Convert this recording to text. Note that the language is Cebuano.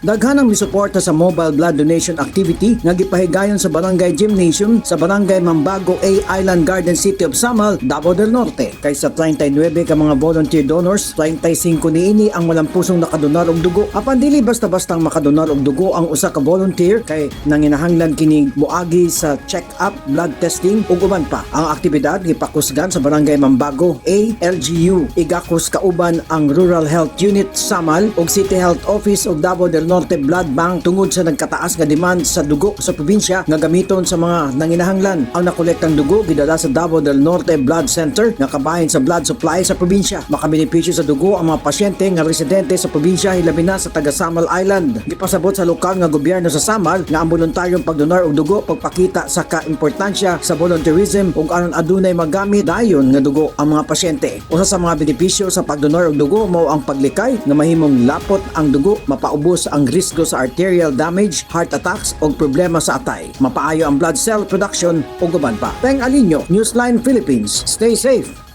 Daghan ang misuporta sa mobile blood donation activity nga gipahigayon sa Barangay Gymnasium sa Barangay Mambago A, Island Garden City of Samal, Davao del Norte. Kay sa 39 ka mga volunteer donors, 35 niini ang walang pusong nakadonar og dugo. Apan dili basta-bastang makadonar og dugo ang usa ka volunteer kay nanginahanglan kini moagi sa check-up, blood testing ug uban pa. Ang aktibidad gipakusgan sa Barangay Mambago A, LGU. Igakos kauban ang Rural Health Unit Samal ug City Health Office ug Davao del Norte Blood Bank tungod sa nagkataas nga demand sa dugo sa probinsya nga gamiton sa mga nanginahanglan. Ang nakolektang dugo gidala sa Davao del Norte Blood Center nga kabahin sa blood supply sa probinsya. Makabenepisyo sa dugo ang mga pasyente nga residente sa probinsya, hilabi na sa taga Samal Island. Gipasabot sa lokal nga gobyerno sa Samal nga ang voluntaryong pagdonar og dugo pagpakita sa kaimportansya sa volunteerism ug aron adunay magamit dayon nga dugo ang mga pasyente. Usa sa mga benepisyo sa pagdonar og dugo mao ang paglikay nga mahimong lapot ang dugo, mapaubos ang risgo sa arterial damage, heart attacks ug problema sa atay. Mapaayo ang blood cell production ug uban pa. Peng Alinio, Newsline Philippines. Stay safe.